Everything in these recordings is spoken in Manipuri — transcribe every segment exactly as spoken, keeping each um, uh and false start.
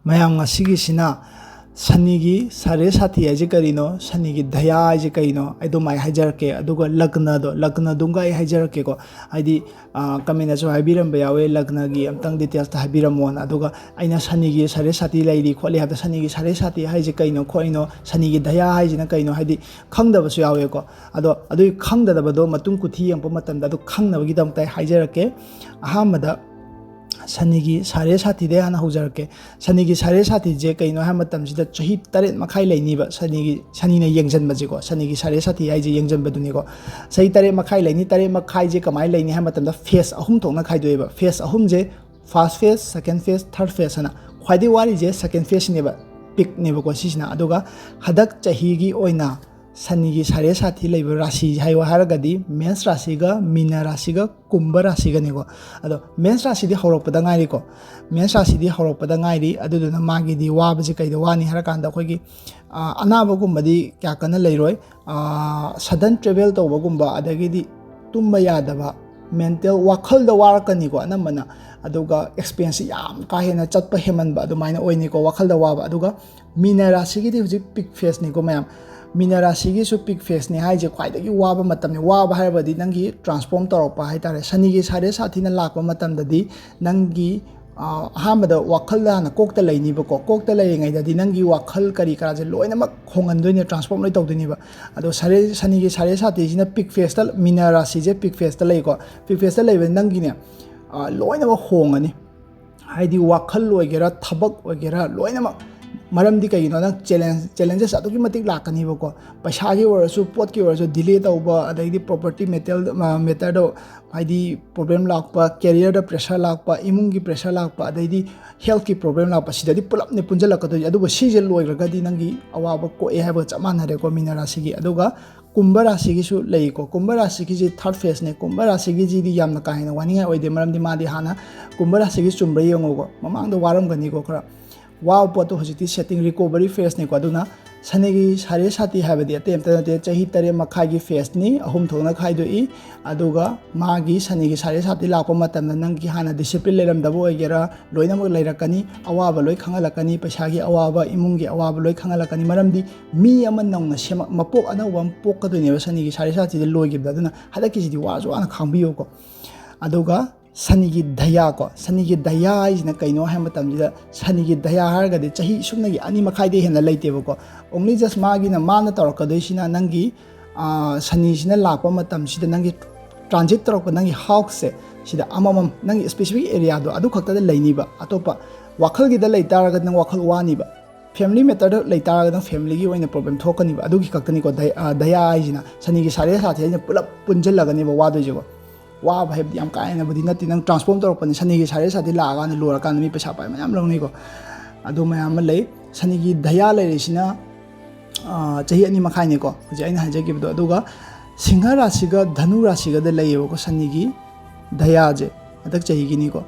ꯃꯌꯥꯝ, ꯉꯁꯤꯒꯤꯁꯤꯅ ꯁꯅꯤꯒꯤ ꯁꯥꯔꯦ ꯁꯥꯊꯤ ꯍꯥꯏꯁꯦ ꯀꯔꯤꯅꯣ, ꯁꯅꯤꯒꯤ ꯗꯌꯥ ꯍꯥꯏꯁꯦ ꯀꯩꯅꯣ, ꯑꯩ ꯑꯗꯨꯃꯥꯏ ꯍꯥꯏꯖꯔꯛꯀꯦ꯫ ꯑꯗꯨꯒ ꯂꯒꯅꯗꯣ, ꯂꯒꯅꯗꯨꯝꯒ ꯑꯩ ꯍꯥꯏꯖꯔꯛꯀꯦꯀꯣ꯫ ꯍꯥꯏꯗꯤ, ꯑ, comment ꯁꯨ ꯍꯥꯏꯕꯤꯔꯝꯕ ꯌꯥꯎꯋꯦ, ꯂꯒꯅꯒꯤ ꯑꯝꯇꯪ details ꯇ ꯍꯥꯏꯕꯤꯔꯝꯃꯣꯅ꯫ ꯑꯗꯨꯒ ꯑꯩꯅ ꯁꯅꯤꯒꯤ ꯁꯥꯔꯦ ꯁꯥꯊꯤ ꯂꯩꯔꯤ ꯈꯣꯠꯂꯤ ꯍꯥꯏꯕꯗ, ꯁꯅꯤꯒꯤ ꯁꯥꯔꯦ ꯁꯥꯊꯤ ꯍꯥꯏꯁꯦ ꯀꯩꯅꯣ ꯈꯣꯠꯂꯤꯅꯣ, ꯁꯅꯤꯒꯤ ꯗꯌꯥ ꯍꯥꯏꯁꯤꯅ ꯀꯩꯅꯣ, ꯍꯥꯏꯗꯤ ꯈꯪꯗꯕꯁꯨ ꯌꯥꯎꯋꯦꯀꯣ꯫ ꯑꯗꯣ ꯑꯗꯨꯒꯤ ꯈꯪꯗꯗꯕꯗꯣ ꯃꯇꯨꯡ ꯀꯨꯊꯤ ꯌꯦꯡꯉꯛꯄ ꯃꯇꯝꯗ ꯑꯗꯨ ꯈꯪꯅꯕꯒꯤꯗꯃꯛꯇ ꯑꯩ ꯍꯥꯏꯖꯔꯛꯀꯦ꯫ ꯑꯍꯥꯟꯕꯗ ꯁꯅꯤꯒꯤ ꯁꯥꯔꯦ ꯁꯥꯊꯤꯗꯩ ꯍꯥꯟꯅ ꯍꯧꯖꯔꯛꯀꯦ꯫ ꯁꯅꯤꯒꯤ ꯁꯥꯔꯦ ꯁꯥꯊꯤꯁꯦ ꯀꯩꯅꯣ ꯍꯥꯏꯕ ꯃꯇꯝꯁꯤꯗ, ꯆꯍꯤ ꯇꯔꯦꯠ ꯃꯈꯥꯏ ꯂꯩꯅꯤꯕ ꯁꯅꯤꯒꯤ, ꯁꯅꯤꯅ ꯌꯦꯡꯁꯤꯟꯕꯁꯦꯀꯣ꯫ ꯁꯅꯤꯒꯤ ꯁꯥꯔꯦ ꯁꯥꯊꯤ ꯍꯥꯏꯁꯦ ꯌꯦꯡꯁꯤꯟꯕꯗꯨꯅꯤꯀꯣ꯫ ꯆꯍꯤ ꯇꯔꯦꯠ ꯃꯈꯥꯏ ꯂꯩꯅꯤ꯫ ꯇꯔꯦꯠ ꯃꯈꯥꯏꯁꯦ ꯀꯃꯥꯏꯅ ꯂꯩꯅꯤ ꯍꯥꯏꯕ ꯃꯇꯝꯗ, phase ꯑꯍꯨꯝ ꯊꯣꯛꯅ ꯈꯥꯏꯗꯣꯛꯑꯦꯕ꯫ Phase ꯑꯍꯨꯝꯁꯦ, first phase, second phase, third phase ꯍꯥꯏꯅ꯫ ꯈ꯭ꯋꯥꯏꯗꯩ ꯋꯥꯔꯤꯁꯦ second phase ꯁꯤꯅꯦꯕ, peak ꯅꯦꯕꯀꯣ ꯁꯤꯁꯤꯅ꯫ ꯑꯗꯨꯒ ꯍꯟꯗꯛ ꯆꯍꯤꯒꯤ ꯑꯣꯏꯅ ꯁꯅꯤꯒꯤ ꯁꯥꯔꯦ ꯁꯥꯊꯤ ꯂꯩꯕ ꯔꯥꯁꯤ ꯍꯥꯏꯌꯣ ꯍꯥꯏꯔꯒꯗꯤ, ꯃꯦꯟꯁ ꯔꯥꯁꯤꯒ, ꯃꯤꯅ ꯔꯥꯁꯤꯒ, ꯀꯨꯝꯚ ꯔꯥꯁꯤꯒꯅꯦꯀꯣ꯫ ꯑꯗꯣ ꯃꯦꯟꯁ ꯔꯥꯁꯤꯗꯤ ꯍꯧꯔꯛꯄꯗ ꯉꯥꯏꯔꯤꯀꯣ꯫ ꯃꯦꯟꯁ ꯔꯥꯁꯤꯗꯤ ꯍꯧꯔꯛꯄꯗ ꯉꯥꯏꯔꯤ꯫ ꯑꯗꯨꯗꯨꯅ ꯃꯥꯒꯤꯗꯤ ꯋꯥꯕꯁꯤ ꯀꯩꯗ ꯋꯥꯅꯤ ꯍꯥꯏꯔꯀꯥꯟꯗ, ꯑꯩꯈꯣꯏꯒꯤ, ꯑ, ꯑꯅꯥꯕꯒꯨꯝꯕꯗꯤ ꯀꯌꯥ ꯀꯟꯅ ꯂꯩꯔꯣꯏ꯫ ꯑ, sudden travel ꯇꯧꯕꯒꯨꯝꯕ, ꯑꯗꯒꯤꯗꯤ ꯇꯨꯝꯕ ꯌꯥꯗꯕ, mental, ꯋꯥꯈꯜꯗ ꯋꯥꯔꯛꯀꯅꯤꯀꯣ ꯑꯅꯝꯕꯅ꯫ ꯑꯗꯨꯒ expense ꯁꯤ ꯌꯥꯝ ꯀꯥ ꯍꯦꯟꯅ ꯆꯠꯄ ꯍꯦꯟꯃꯟꯕ ꯑꯗꯨꯃꯥꯏꯅ ꯑꯣꯏꯅꯤꯀꯣ, ꯋꯥꯈꯜꯗ ꯋꯥꯕ꯫ ꯑꯗꯨꯒ ꯃꯤꯅ ꯔꯥꯁꯤꯒꯤꯗꯤ ꯍꯧꯖꯤꯛ peak phase ꯅꯤꯀꯣ ꯃꯌꯥꯝ꯫ ꯃꯤꯅ ꯔꯥꯁꯤꯒꯤꯁꯨ peak phase ꯅꯤ ꯍꯥꯏꯁꯦ ꯈ꯭ꯋꯥꯏꯗꯒꯤ ꯋꯥꯕ ꯃꯇꯝꯅꯤ꯫ ꯋꯥꯕ ꯍꯥꯏꯔꯕꯗꯤ ꯅꯪꯒꯤ transform ꯇꯧꯔꯛꯄ ꯍꯥꯏꯇꯥꯔꯦ꯫ ꯁꯅꯤꯒꯤ ꯁꯥꯔꯦ ꯁꯥꯊꯤꯅ ꯂꯥꯛꯄ ꯃꯇꯝꯗꯗꯤ ꯅꯪꯒꯤ, ꯑ, ꯑꯍꯥꯟꯕꯗ ꯋꯥꯈꯜꯗ ꯍꯥꯟꯅ ꯀꯣꯛꯇ ꯂꯩꯅꯤꯕꯀꯣ꯫ ꯀꯣꯛꯇ ꯂꯩꯔꯤꯉꯩꯗꯗꯤ ꯅꯪꯒꯤ ꯋꯥꯈꯜ ꯀꯔꯤ ꯀꯔꯥꯁꯦ ꯂꯣꯏꯅꯃꯛ ꯍꯣꯡꯍꯟꯗꯣꯏꯅꯦ, transform ꯂꯣꯏ ꯇꯧꯗꯣꯏꯅꯦꯕ꯫ ꯑꯗꯣ ꯁꯥꯔꯦ-, ꯁꯅꯤꯒꯤ ꯁꯥꯔꯦ ꯁꯥꯊꯤꯁꯤꯅ peak phase ꯇ, ꯃꯤꯅ ꯔꯥꯁꯤꯁꯦ peak phase ꯇ ꯂꯩꯀꯣ꯫ Peak phase ꯇ ꯂꯩꯕ ꯅꯪꯒꯤꯅꯦ, ꯑ, ꯂꯣꯏꯅꯃꯛ ꯍꯣꯡꯉꯅꯤ꯫ ꯍꯥꯏꯗꯤ ꯋꯥꯈꯜ ꯑꯣꯏꯒꯦꯔꯥ, ꯊꯕꯛ ꯑꯣꯏꯒꯦꯔꯥ, ꯂꯣꯏꯅꯃꯛ꯫ ꯃꯔꯝꯗꯤ ꯀꯩꯒꯤꯅꯣ? ꯅꯪ challenge, challenges ꯑꯗꯨꯛꯀꯤ ꯃꯇꯤꯛ ꯂꯥꯛꯀꯅꯤꯕꯀꯣ꯫ ꯄꯩꯁꯥꯒꯤ ꯑꯣꯏꯔꯁꯨ, ꯄꯣꯠꯀꯤ ꯑꯣꯏꯔꯁꯨ, delay ꯇꯧꯕ, ꯑꯗꯩꯗꯤ property matter, ꯑ, matter ꯗ ꯍꯥꯏꯗꯤ problem ꯂꯥꯛꯄ, career ꯗ pressure ꯂꯥꯛꯄ, ꯏꯃꯨꯡꯒꯤ pressure ꯂꯥꯛꯄ, ꯑꯗꯩꯗꯤ health ꯀꯤ problem ꯂꯥꯛꯄ, ꯁꯤꯗꯗꯤ ꯄꯨꯂꯞꯅꯦ ꯄꯨꯟꯁꯤꯜꯂꯛꯀꯗꯣꯏꯁꯦ꯫ ꯑꯗꯨꯕꯨ ꯁꯤꯁꯦ ꯂꯣꯏꯈ꯭ꯔꯒꯗꯤ ꯅꯪꯒꯤ ꯑꯋꯥꯕ ꯀꯣꯛꯑꯦ ꯍꯥꯏꯕꯒ ꯆꯞ ꯃꯥꯟꯅꯔꯦꯀꯣ, ꯃꯤꯅ ꯔꯥꯁꯤꯒꯤ꯫ ꯑꯗꯨꯒ ꯀꯨꯝꯚ ꯔꯥꯁꯤꯒꯤꯁꯨ ꯂꯩꯀꯣ꯫ ꯀꯨꯝꯚ ꯔꯥꯁꯤꯒꯤꯁꯤ third phase ꯅꯦ꯫ ꯀꯨꯝꯚ ꯔꯥꯁꯤꯒꯤꯁꯤꯗꯤ ꯌꯥꯝꯅ ꯀꯥ ꯍꯦꯟꯅ ꯋꯥꯅꯤꯡꯉꯥꯏ ꯑꯣꯏꯗꯦ, ꯃꯔꯝꯗꯤ ꯃꯥꯗꯤ ꯍꯥꯟꯅ, ꯀꯨꯝꯚ ꯔꯥꯁꯤꯒꯤ ꯆꯨꯝꯕ꯭ꯔꯥ ꯌꯦꯡꯉꯣꯀꯣ, ꯃꯃꯥꯡꯗ ꯋꯥꯔꯝꯒꯅꯤꯀꯣ ꯈꯔ꯫ ꯋꯥꯕ ꯄꯣꯠꯇꯣ ꯍꯧꯖꯤꯛꯇꯤ ꯁꯦꯇꯤꯡ ꯔꯤꯀꯣꯕꯔꯤ ꯐꯦꯁꯅꯤꯀꯣ꯫ ꯑꯗꯨꯅ ꯁꯅꯤꯒꯤ ꯁꯥꯔꯦ ꯁꯥꯇꯤ ꯍꯥꯏꯕꯗꯤ ꯑꯇꯩ ꯑꯝꯇ ꯅꯠꯇꯦ, ꯆꯍꯤ ꯇꯔꯦꯠ ꯃꯈꯥꯏꯒꯤ ꯐꯦꯁꯅꯤ, ꯑꯍꯨꯝ ꯊꯣꯛꯅ ꯈꯥꯏꯗꯣꯛꯏ꯫ ꯑꯗꯨꯒ ꯃꯥꯒꯤ ꯁꯅꯤꯒꯤ ꯁꯥꯔꯦ ꯁꯥꯇꯤ ꯂꯥꯛꯄ ꯃꯇꯝꯗ ꯅꯪꯒꯤ ꯍꯥꯟꯅ ꯗꯤꯁꯤꯄ꯭ꯂꯤꯟ ꯂꯩꯔꯝꯗꯕ ꯑꯣꯏꯒꯦꯔꯥ, ꯂꯣꯏꯅꯃꯛ ꯂꯩꯔꯛꯀꯅꯤ꯫ ꯑꯋꯥꯕ ꯂꯣꯏ ꯈꯪꯍꯜꯂꯛꯀꯅꯤ, ꯄꯩꯁꯥꯒꯤ ꯑꯋꯥꯕ, ꯏꯃꯨꯡꯒꯤ ꯑꯋꯥꯕ ꯂꯣꯏ ꯈꯪꯍꯜꯂꯛꯀꯅꯤ꯫ ꯃꯔꯝꯗꯤ ꯃꯤ ꯑꯃ ꯅꯧꯅ ꯁꯦꯝꯃꯛ-, ꯃꯄꯣꯛ ꯑꯅꯧꯕ ꯑꯃ ꯄꯣꯛꯀꯗꯣꯏꯅꯦꯕ ꯁꯅꯤꯒꯤ ꯁꯥꯔꯦ ꯁꯥꯇꯤꯗ ꯂꯣꯏꯈꯤꯕꯗ꯫ ꯑꯗꯨꯅ ꯍꯟꯗꯛꯀꯤꯁꯤꯗꯤ ꯋꯥꯁꯨ ꯋꯥꯅ ꯈꯥꯡꯕꯤꯌꯨꯀꯣ꯫ ꯑꯗꯨꯒ ꯁꯅꯤꯒꯤ ꯗꯌꯥ ꯀꯣ, ꯁꯅꯤꯒꯤ ꯗꯌꯥ ꯍꯥꯏꯁꯤꯅ ꯀꯩꯅꯣ ꯍꯥꯏꯕ ꯃꯇꯝꯁꯤꯗ, ꯁꯅꯤꯒꯤ ꯗꯌꯥ ꯍꯥꯏꯔꯒꯗꯤ ꯆꯍꯤ ꯁꯨꯞꯅꯒꯤ ꯑꯅꯤ ꯃꯈꯥꯏꯗꯩ ꯍꯦꯟꯅ ꯂꯩꯇꯦꯕꯀꯣ꯫ Only just ꯃꯥꯒꯤꯅ, ꯃꯥꯅ ꯇꯧꯔꯛꯀꯗꯣꯏꯁꯤꯅ ꯅꯪꯒꯤ, ꯑꯥ, ꯁꯅꯤꯁꯤꯅ ꯂꯥꯛꯄ ꯃꯇꯝꯁꯤꯗ ꯅꯪꯒꯤ ꯇ꯭ꯔꯥꯟꯖꯤꯠ ꯇꯧꯔꯛꯄ, ꯅꯪꯒꯤ ꯍꯥꯎꯁꯁꯦ ꯁꯤꯗ ꯑꯃꯃꯝ, ꯅꯪꯒꯤ ꯁ꯭ꯄꯦꯁꯤꯐꯤꯛ ꯑꯦꯔꯤꯌꯥꯗꯣ ꯑꯗꯨ ꯈꯛꯇꯗ ꯂꯩꯅꯤꯕ꯫ ꯑꯇꯣꯞꯄ ꯋꯥꯈꯜꯒꯤꯗ ꯂꯩꯇꯥꯔꯒꯗꯤ ꯅꯪ ꯋꯥꯈꯜ ꯋꯥꯅꯤꯕ꯫ ꯐꯦꯃꯤꯂꯤ ꯃꯦꯇꯔꯗ ꯂꯩꯇꯥꯔꯒꯗꯤ ꯅꯪ ꯐꯦꯃꯤꯂꯤꯒꯤ ꯑꯣꯏꯅ ꯄ꯭ꯔꯣꯕ꯭ꯂꯦꯝ ꯊꯣꯛꯀꯅꯤꯕ꯫ ꯑꯗꯨꯒꯤ ꯈꯛꯇꯅꯤꯀꯣ ꯗꯌꯥ, ꯑꯥ, ꯗꯌꯥ ꯍꯥꯏꯁꯤꯅ, ꯁꯅꯤꯒꯤ ꯁꯥꯔꯦ ꯁꯥꯇꯤ ꯍꯥꯏꯁꯤꯅ ꯄꯨꯂꯞ ꯄꯨꯟꯁꯤꯜꯂꯒꯅꯦꯕ ꯋꯥꯗꯣꯏꯁꯦꯀꯣ꯫ ꯋꯥꯕ ꯍꯥꯏꯕꯗꯤ ꯌꯥꯝ ꯀꯥ ꯍꯦꯟꯅꯕꯨꯗꯤ ꯅꯠꯇꯦ꯫ ꯅꯪ ꯇ꯭ꯔꯥꯟꯁꯐꯣꯔꯝ ꯇꯧꯔꯛꯄꯅꯤ, ꯁꯅꯤꯒꯤ ꯁꯥꯔꯦ ꯁꯥꯇꯤ ꯂꯥꯛꯑꯀꯥꯟꯗ, ꯂꯣꯏꯔꯀꯥꯟꯗ ꯃꯤ ꯄꯩꯁꯥ ꯄꯥꯏ ꯃꯌꯥꯝ ꯂꯧꯅꯩꯀꯣ꯫ ꯑꯗꯨ ꯃꯌꯥꯝ ꯑꯃ ꯂꯩ꯫ ꯁꯅꯤꯒꯤ ꯗꯌꯥ ꯂꯩꯔꯤꯁꯤꯅ, ꯑꯥ, ꯆꯍꯤ ꯑꯅꯤ ꯃꯈꯥꯏꯅꯤꯀꯣ, ꯍꯧꯖꯤꯛ ꯑꯩꯅ ꯍꯥꯏꯖꯈꯤꯕꯗꯣ꯫ ꯑꯗꯨꯒ ꯁꯤꯡꯍ ꯔꯥꯁꯤꯒ ꯙꯅꯨ ꯔꯥꯁꯤꯒꯗ ꯂꯩꯌꯦꯕꯀꯣ ꯁꯅꯤꯒꯤ ꯗꯌꯥꯁꯦ, ꯍꯟꯗꯛ ꯆꯍꯤꯒꯤꯅꯤꯀꯣ꯫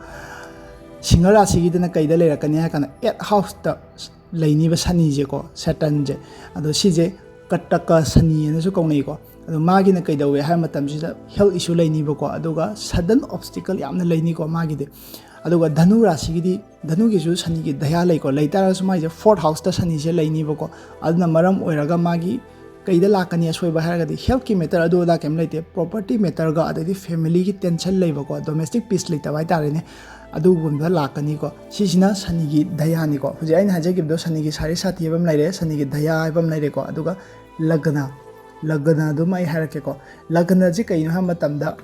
ꯁꯤꯡꯍ ꯔꯥꯁꯤꯒꯤꯗꯅ ꯀꯩꯗ ꯂꯩꯔꯛꯀꯅꯤ ꯍꯥꯏ ꯀꯥꯟꯗ, ꯑꯦꯠ ꯍꯥꯎꯁꯇ ꯂꯩꯅꯤꯕ ꯁꯅꯤꯁꯦꯀꯣ, ꯁꯦꯇꯔꯟꯁꯦ꯫ ꯑꯗꯣ ꯁꯤꯁꯦ ꯀꯇꯀ ꯁꯅꯤ ꯍꯥꯏꯅꯁꯨ ꯀꯧꯅꯩꯀꯣ꯫ ꯑꯗꯣ ꯃꯥꯒꯤꯅ ꯀꯩꯗꯧꯋꯦ ꯍꯥꯏꯕ ꯃꯇꯝꯁꯤꯗ, ꯍꯦꯜꯊ ꯏꯁꯨ ꯂꯩꯅꯤꯕꯀꯣ, ꯑꯗꯨꯒ ꯁꯗꯟ ꯑꯣꯕꯁꯇꯤꯀꯜ ꯌꯥꯝꯅ ꯂꯩꯅꯤꯀꯣ ꯃꯥꯒꯤꯗꯤ꯫ ꯑꯗꯨꯒ ꯙꯅꯨ ꯔꯥꯁꯤꯒꯤꯗꯤ, ꯙꯅꯨꯒꯤꯁꯨ ꯁꯅꯤꯒꯤ ꯗꯌꯥ ꯂꯩꯀꯣ, ꯂꯩꯇꯥꯔꯒꯁꯨ ꯃꯥꯒꯤꯁꯦ ꯐꯣꯔꯠ ꯍꯥꯎꯁꯇ ꯁꯅꯤꯁꯦ ꯂꯩꯅꯤꯕꯀꯣ꯫ ꯑꯗꯨꯅ ꯃꯔꯝ ꯑꯣꯏꯔꯒ ꯃꯥꯒꯤ ꯀꯩꯗ ꯂꯥꯛꯀꯅꯤ ꯑꯁꯣꯏꯕ ꯍꯥꯏꯔꯒꯗꯤ, ꯍꯦꯜꯊꯀꯤ ꯃꯦꯇꯔ ꯑꯗꯨ ꯑꯗꯥ ꯀꯩꯝ ꯂꯩꯇꯦ, ꯄ꯭ꯔꯣꯄꯔꯇꯤ ꯃꯦꯇꯔꯒ ꯑꯗꯩꯗꯤ ꯐꯦꯃꯤꯂꯤꯒꯤ ꯇꯦꯟꯁꯟ ꯂꯩꯕꯀꯣ, ꯗꯣꯃꯦꯁꯇꯤꯛ ꯄꯤꯁ ꯂꯩꯇꯕ ꯍꯥꯏꯇꯥꯔꯦꯅꯦ, ꯑꯗꯨꯒꯨꯝꯕ ꯂꯥꯛꯀꯅꯤꯀꯣ꯫ ꯁꯤꯁꯤꯅ ꯁꯅꯤꯒꯤ ꯗꯌꯥꯅꯤꯀꯣ꯫ ꯍꯧꯖꯤꯛ ꯑꯩꯅ ꯍꯥꯏꯖꯈꯤꯕꯗꯣ, ꯁꯅꯤꯒꯤ ꯁꯥꯔꯦ ꯁꯥꯇꯤ ꯍꯥꯏꯕ ꯑꯃ ꯂꯩꯔꯦ, ꯁꯅꯤꯒꯤ ꯗꯌꯥ ꯍꯥꯏꯕ ꯑꯃ ꯂꯩꯔꯦꯀꯣ, ꯑꯗꯨꯒ ꯂꯒꯅ, ꯂꯒꯅꯗꯨꯃ ꯑꯩ ꯍꯥꯏꯔꯛꯀꯦꯀꯣ꯫ ꯂꯒꯅꯁꯤ ꯀꯩꯅꯣ ꯍꯥꯏꯕ ꯃꯇꯝꯗ,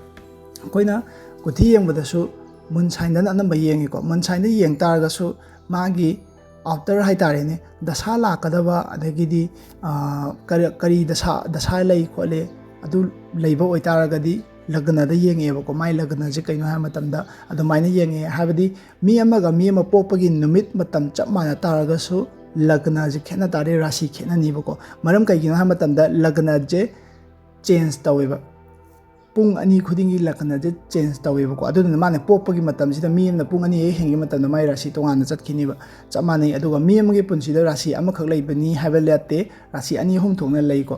ꯑꯩꯈꯣꯏꯅ ꯀꯨꯊꯤ ꯌꯦꯡꯕꯗꯁꯨ ꯃꯨꯟ ꯁꯥꯏꯟꯗꯅ ꯑꯅꯝꯕ ꯌꯦꯡꯉꯤꯀꯣ꯫ ꯃꯨꯟ ꯁꯥꯏꯟꯗ ꯌꯦꯡ ꯇꯥꯔꯒꯁꯨ ꯃꯥꯒꯤ ꯑꯥꯎꯇꯔ ꯍꯥꯏꯇꯥꯔꯦꯅꯦ, ꯗꯁꯥ ꯂꯥꯛꯀꯗꯕ, ꯑꯗꯒꯤꯗꯤ, ꯑꯥ, ꯀꯔꯤ, ꯀꯔꯤ ꯗꯁꯥ, ꯗꯁꯥ ꯂꯩ ꯈꯣꯠꯂꯤ, ꯑꯗꯨ ꯂꯩꯕ ꯑꯣꯏꯇꯥꯔꯒꯗꯤ ꯂꯒꯅꯗ ꯌꯦꯡꯉꯦꯕꯀꯣ꯫ ꯃꯥꯏ ꯂꯒꯅꯁꯦ ꯀꯩꯅꯣ ꯍꯥꯏꯕ ꯃꯇꯝꯗ ꯑꯗꯨꯃꯥꯏꯅ ꯌꯦꯡꯉꯦ꯫ ꯍꯥꯏꯕꯗꯤ ꯃꯤ ꯑꯃꯒ ꯃꯤ ꯑꯃ ꯄꯣꯛꯄꯒꯤ ꯅꯨꯃꯤꯠ ꯃꯇꯝ ꯆꯞ ꯃꯥꯟꯅ ꯇꯥꯔꯒꯁꯨ ꯂꯒꯅꯁꯦ ꯈꯦꯠꯅ ꯇꯥꯔꯦ, ꯔꯥꯁꯤ ꯈꯦꯠꯅꯅꯤꯕꯀꯣ꯫ ꯃꯔꯝ ꯀꯩꯒꯤꯅꯣ ꯍꯥꯏꯕ ꯃꯇꯝꯗ ꯂꯒꯅꯁꯦ ꯆꯦꯟꯖ ꯇꯧꯋꯦꯕ꯫ ꯄꯨꯡ ꯑꯅꯤ ꯈꯨꯗꯤꯡꯒꯤ ꯂꯒꯅꯁꯦ ꯆꯦꯟꯖ ꯇꯧꯋꯦꯕꯀꯣ꯫ ꯑꯗꯨꯗꯨꯅ ꯃꯥꯅ ꯄꯣꯛꯄꯒꯤ ꯃꯇꯝꯁꯤꯗ ꯃꯤ ꯑꯃꯅ ꯄꯨꯡ ꯑꯅꯤ ꯍꯦꯛ ꯍꯦꯟꯈꯤꯕ ꯃꯇꯝꯗ ꯃꯥꯏ ꯔꯥꯁꯤ ꯇꯣꯉꯥꯟꯅ ꯆꯠꯈꯤꯅꯦꯕ꯫ ꯆꯞ ꯃꯥꯟꯅꯩ꯫ ꯑꯗꯨꯒ ꯃꯤ ꯑꯃꯒꯤ ꯄꯨꯟꯁꯤꯗ ꯔꯥꯁꯤ ꯑꯃꯈꯛ ꯂꯩꯕꯅꯤ ꯍꯥꯏꯕ ꯅꯠꯇꯦ, ꯔꯥꯁꯤ ꯑꯅꯤ ꯑꯍꯨꯝ ꯊꯣꯛꯅ ꯂꯩꯀꯣ꯫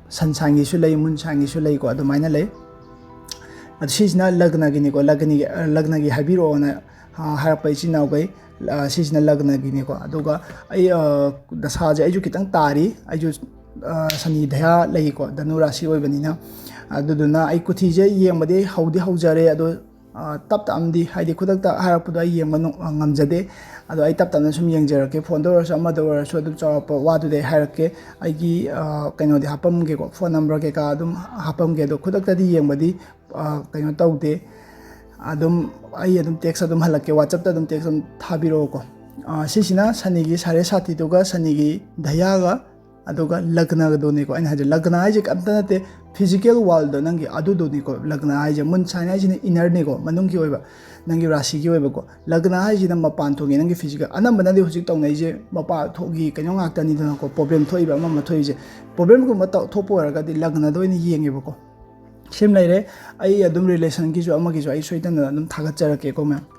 ꯁꯟ ꯁꯥꯏꯟꯒꯤꯁꯨ ꯂꯩ, ꯃꯨꯟ ꯁꯥꯏꯟꯒꯤꯁꯨ ꯂꯩꯀꯣ, ꯑꯗꯨꯃꯥꯏꯅ ꯂꯩ꯫ ꯑꯗꯨ ꯁꯤꯁꯤꯅ ꯂꯒꯅꯒꯤꯅꯤꯀꯣ꯫ ꯂꯒꯅꯒꯤ, ꯂꯒꯅꯒꯤ ꯍꯥꯏꯕꯤꯔꯛꯑꯣꯅ, ꯑ, ꯍꯥꯏꯔꯛꯄ ꯏꯆꯤꯟ ꯏꯅꯥꯎꯈꯩ, ꯑ, ꯁꯤꯁꯤꯅ ꯂꯒꯅꯒꯤꯅꯤꯀꯣ꯫ ꯑꯗꯨꯒ ꯑꯩ, ꯑ, ꯗꯁꯥꯁꯦ ꯑꯩꯁꯨ ꯈꯤꯇꯪ ꯇꯥꯔꯤ꯫ ꯑꯩꯁꯨ, ꯑ, ꯁꯅꯤ ꯗꯌꯥ ꯂꯩꯀꯣ, ꯙꯅꯨ ꯔꯥꯁꯤ ꯑꯣꯏꯕꯅꯤꯅ꯫ ꯑꯗꯨꯗꯨꯅ ꯑꯩ ꯀꯨꯊꯤꯁꯦ ꯌꯦꯡꯕꯗꯤ ꯍꯧꯗꯤ ꯍꯧꯖꯔꯦ, ꯑꯗꯣ, ꯑ, ꯇꯞ ꯇꯞꯅꯗꯤ, ꯍꯥꯏꯗꯤ ꯈꯨꯗꯛꯇ ꯍꯥꯏꯔꯛꯄꯗꯣ ꯑꯩ ꯌꯦꯡꯕ ꯅꯨꯡ-, ꯑ, ꯉꯝꯖꯗꯦ꯫ ꯑꯗꯣ ꯑꯩ ꯇꯞ ꯇꯞꯅ ꯁꯨꯝ ꯌꯦꯡꯖꯔꯛꯀꯦ꯫ ꯐꯣꯟꯗ ꯑꯣꯏꯔꯁꯨ ꯑꯃꯗ ꯑꯣꯏꯔꯁꯨ ꯑꯗꯨꯝ ꯆꯥꯎꯔꯥꯛꯄ ꯋꯥꯗꯨꯗꯤ ꯑꯩ ꯍꯥꯏꯔꯛꯀꯦ꯫ ꯑꯩꯒꯤ, ꯑ, ꯀꯩꯅꯣꯗꯤ ꯍꯥꯄꯝꯒꯦꯀꯣ, ꯐꯣꯟ ꯅꯝꯕꯔ ꯀꯩꯀꯥ ꯑꯗꯨꯝ ꯍꯥꯄꯝꯒꯦ꯫ ꯑꯗꯣ ꯈꯨꯗꯛꯇꯗꯤ ꯌꯦꯡꯕꯗꯤ, ꯑ, ꯀꯩꯅꯣ ꯇꯧꯗꯦ꯫ ꯑꯗꯨꯝ ꯑꯩ ꯑꯗꯨꯝ ꯇꯦꯛꯁ ꯑꯗꯨꯝ ꯍꯜꯂꯛꯀꯦ, WhatsApp-ꯇ ꯑꯗꯨꯝ ꯇꯦꯛꯁ ꯑꯗꯨꯝ ꯊꯥꯕꯤꯔꯛꯑꯣꯀꯣ꯫ ꯑ, ꯁꯤꯁꯤꯅ ꯁꯅꯤꯒꯤ ꯁꯥꯔꯦ ꯁꯥꯊꯤꯗꯨꯒ ꯁꯅꯤꯒꯤ ꯙꯌꯥꯒ, ꯑꯗꯨꯒ ꯂꯒꯅꯗꯨꯅꯤꯀꯣ꯫ ꯑꯩꯅ ꯍꯥꯏꯁꯦ ꯂꯒꯅ ꯍꯥꯏꯁꯦ ꯀꯩꯝꯇ ꯅꯠꯇꯦ, ꯐꯤꯖꯤꯀꯦꯜ ꯋꯥꯔꯜꯗ ꯅꯪꯒꯤ ꯑꯗꯨꯗꯨꯅꯤꯀꯣ꯫ ꯂꯒꯅ ꯍꯥꯏꯁꯦ, ꯃꯨꯟ ꯁꯥꯏꯟ ꯍꯥꯏꯁꯤꯅ ꯏꯅꯔꯅꯤꯀꯣ, ꯃꯅꯨꯡꯒꯤ ꯑꯣꯏꯕ, ꯅꯪꯒꯤ ꯔꯥꯁꯤꯒꯤ ꯑꯣꯏꯕꯀꯣ꯫ ꯂꯒꯅ ꯍꯥꯏꯁꯤꯅ ꯃꯄꯥꯟ ꯊꯣꯛꯀꯤ ꯅꯪꯒꯤ ꯐꯤꯖꯤꯀꯦꯜ꯫ ꯑꯅꯝꯕꯅꯗꯤ ꯍꯧꯖꯤꯛ ꯇꯧꯅꯩꯁꯦ ꯃꯄꯥꯟ ꯊꯣꯛꯀꯤ ꯀꯩꯅꯣ ꯉꯥꯛꯇꯅꯤꯗꯅꯀꯣ, ꯄ꯭ꯔꯣꯕ꯭ꯂꯦꯝ ꯊꯣꯛꯏꯕ ꯑꯃ ꯑꯃ ꯊꯣꯛꯏꯁꯦ꯫ ꯄ꯭ꯔꯣꯕ꯭ꯂꯦꯝꯒꯨꯝꯕ ꯇꯧ-, ꯊꯣꯛꯄ ꯑꯣꯏꯔꯒꯗꯤ ꯂꯒꯅꯗ ꯑꯣꯏꯅ ꯌꯦꯡꯉꯦꯕꯀꯣ꯫ ꯁꯤꯃ ꯂꯩꯔꯦ꯫ ꯑꯩ ꯑꯗꯨꯝ ꯔꯤꯂꯦꯁꯟꯒꯤꯁꯨ ꯑꯃꯒꯤꯁꯨ ꯑꯩ ꯁꯣꯏꯗꯅ ꯑꯗꯨꯝ ꯊꯥꯒꯠꯆꯔꯛꯀꯦꯀꯣ ꯃꯌꯥꯝ꯫